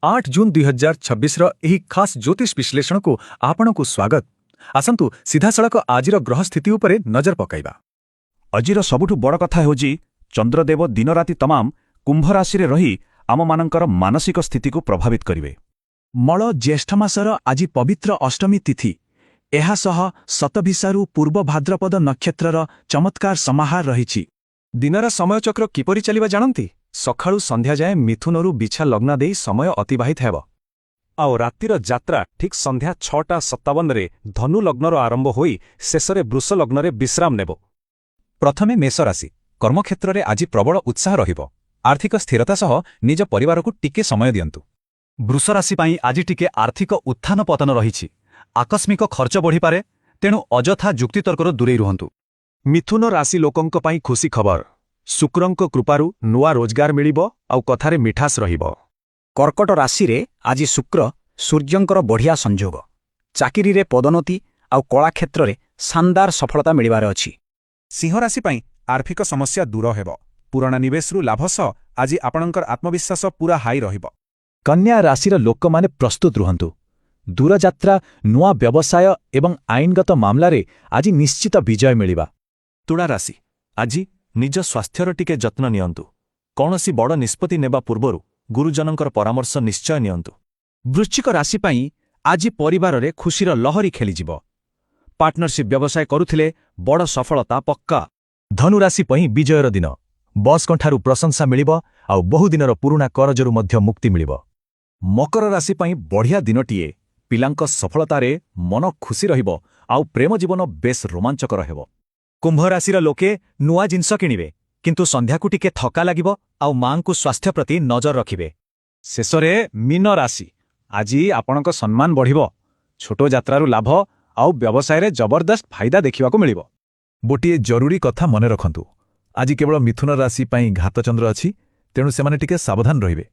8 June 2026ର ଏହି ଖାସ୍ ଜ୍ୟୋତିଷ ବିଶ୍ଳେଷଣକୁ ଆପଣଙ୍କୁ ସ୍ୱାଗତ। ଆସନ୍ତୁ, ସିଧାସଳଖ ଆଜିର ଗ୍ରହ ସ୍ଥିତି ଉପରେ ନଜର ପକାଇବା। ଆଜିର ସବୁଠୁ ବଡ଼ କଥା ହେଉଛି, ଚନ୍ଦ୍ରଦେବ ଦିନରାତି ତମାମ କୁମ୍ଭ ରାଶିରେ ରହି ଆମମାନଙ୍କର ମାନସିକ ସ୍ଥିତିକୁ ପ୍ରଭାବିତ କରିବେ। ମଳ ଜ୍ୟେଷ୍ଠ ମାସର ଆଜି ପବିତ୍ର ଅଷ୍ଟମୀ ତିଥି। ଏହା ସହ ଶତଭିଷାରୁ ପୂର୍ବ ଭାଦ୍ରପଦ ନକ୍ଷତ୍ରର ଚମତ୍କାର ସମାହାର ରହିଛି। ଦିନର ସମୟଚକ୍ର କିପରି ଚାଲିବା ଜାଣନ୍ତି? ସକାଳୁ ସନ୍ଧ୍ୟା ଯାଏଁ ମିଥୁନରୁ ବିଛା ଲଗ୍ନ ଦେଇ ସମୟ ଅତିବାହିତ ହେବ। ଆଉ ରାତିର ଯାତ୍ରା ଠିକ୍ ସନ୍ଧ୍ୟା 6ଟା 57ରେ ଧନୁ ଲଗ୍ନର ଆରମ୍ଭ ହୋଇ ଶେଷରେ ବୃଷ ଲଗ୍ନରେ ବିଶ୍ରାମ ନେବ। ପ୍ରଥମେ ମେଷ ରାଶି। କର୍ମକ୍ଷେତ୍ରରେ ଆଜି ପ୍ରବଳ ଉତ୍ସାହ ରହିବ। ଆର୍ଥିକ ସ୍ଥିରତା ସହ ନିଜ ପରିବାରକୁ ଟିକେ ସମୟ ଦିଅନ୍ତୁ। ବୃଷ ରାଶି ପାଇଁ ଆଜି ଟିକେ ଆର୍ଥିକ ଉତ୍ଥାନ ପତନ ରହିଛି। ଆକସ୍ମିକ ଖର୍ଚ୍ଚ ବଢ଼ିପାରେ, ତେଣୁ ଅଯଥା ଯୁକ୍ତିତର୍କରୁ ଦୂରେଇ ରୁହନ୍ତୁ। ମିଥୁନ ରାଶି ଲୋକଙ୍କ ପାଇଁ ଖୁସି ଖବର। ଶୁକ୍ରଙ୍କ କୃପାରୁ ନୂଆ ରୋଜଗାର ମିଳିବ ଆଉ କଥାରେ ମିଠାସ ରହିବ। କର୍କଟ ରାଶିରେ ଆଜି ଶୁକ୍ର ସୂର୍ଯ୍ୟଙ୍କର ବଢ଼ିଆ ସଂଯୋଗ। ଚାକିରିରେ ପଦୋନ୍ନତି ଆଉ କଳାକ୍ଷେତ୍ରରେ ଶାନଦାର ସଫଳତା ମିଳିବାର ଅଛି। ସିଂହ ରାଶି ପାଇଁ ଆର୍ଥିକ ସମସ୍ୟା ଦୂର ହେବ। ପୁରୁଣା ନିବେଶରୁ ଲାଭ ସହ ଆଜି ଆପଣଙ୍କର ଆତ୍ମବିଶ୍ୱାସ ପୂରା ହାଇ ରହିବ। କନ୍ୟା ରାଶିର ଲୋକମାନେ ପ୍ରସ୍ତୁତ ରୁହନ୍ତୁ। ଦୂରଯାତ୍ରା, ନୂଆ ବ୍ୟବସାୟ ଏବଂ ଆଇନଗତ ମାମଲାରେ ଆଜି ନିଶ୍ଚିତ ବିଜୟ ମିଳିବା। ତୁଳା ରାଶି, ଆଜି ନିଜ ସ୍ୱାସ୍ଥ୍ୟର ଟିକେ ଯତ୍ନ ନିଅନ୍ତୁ। କୌଣସି ବଡ଼ ନିଷ୍ପତ୍ତି ନେବା ପୂର୍ବରୁ ଗୁରୁଜନଙ୍କର ପରାମର୍ଶ ନିଶ୍ଚୟ ନିଅନ୍ତୁ। ବୃଶ୍ଚିକ ରାଶି ପାଇଁ ଆଜି ପରିବାରରେ ଖୁସିର ଲହରୀ ଖେଳିଯିବ। ପାର୍ଟନରସିପ୍ ବ୍ୟବସାୟ କରୁଥିଲେ ବଡ଼ ସଫଳତା ପକ୍କା। ଧନୁରାଶି ପାଇଁ ବିଜୟର ଦିନ। ବସ୍ଙ୍କଠାରୁ ପ୍ରଶଂସା ମିଳିବ ଆଉ ବହୁଦିନର ପୁରୁଣା କରଜରୁ ମଧ୍ୟ ମୁକ୍ତି ମିଳିବ। ମକର ରାଶି ପାଇଁ ବଢ଼ିଆ ଦିନଟିଏ। ପିଲାଙ୍କ ସଫଳତାରେ ମନ ଖୁସି ରହିବ ଆଉ ପ୍ରେମ ଜୀବନ ବେଶ୍ ରୋମାଞ୍ଚକର ହେବ। କୁମ୍ଭ ରାଶିର ଲୋକେ ନୂଆ ଜିନିଷ କିଣିବେ, କିନ୍ତୁ ସନ୍ଧ୍ୟାକୁ ଟିକେ ଥକା ଲାଗିବ ଆଉ ମାଙ୍କୁ ସ୍ୱାସ୍ଥ୍ୟ ପ୍ରତି ନଜର ରଖିବେ। ଶେଷରେ ମୀନ ରାଶି, ଆଜି ଆପଣଙ୍କ ସମ୍ମାନ ବଢ଼ିବ। ଛୋଟ ଯାତ୍ରାରୁ ଲାଭ ଆଉ ବ୍ୟବସାୟରେ ଜବରଦସ୍ତ ଫାଇଦା ଦେଖିବାକୁ ମିଳିବ। ଗୋଟିଏ ଜରୁରୀ କଥା ମନେ ରଖନ୍ତୁ। ଆଜି କେବଳ ମିଥୁନ ରାଶି ପାଇଁ ଘାତଚନ୍ଦ୍ର ଅଛି, ତେଣୁ ସେମାନେ ଟିକେ ସାବଧାନ ରହିବେ।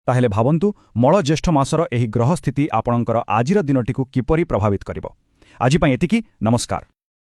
ତାହେଲେ ଭାବନ୍ତୁ, ମଳ ଜ୍ୟେଷ୍ଠ ମାସର ଏହି ଗ୍ରହ ସ୍ଥିତି ଆପଣଙ୍କର ଆଜିର ଦିନଟିକୁ କିପରି ପ୍ରଭାବିତ କରିବ। ଆଜି ପାଇଁ ଏତିକି। ନମସ୍କାର।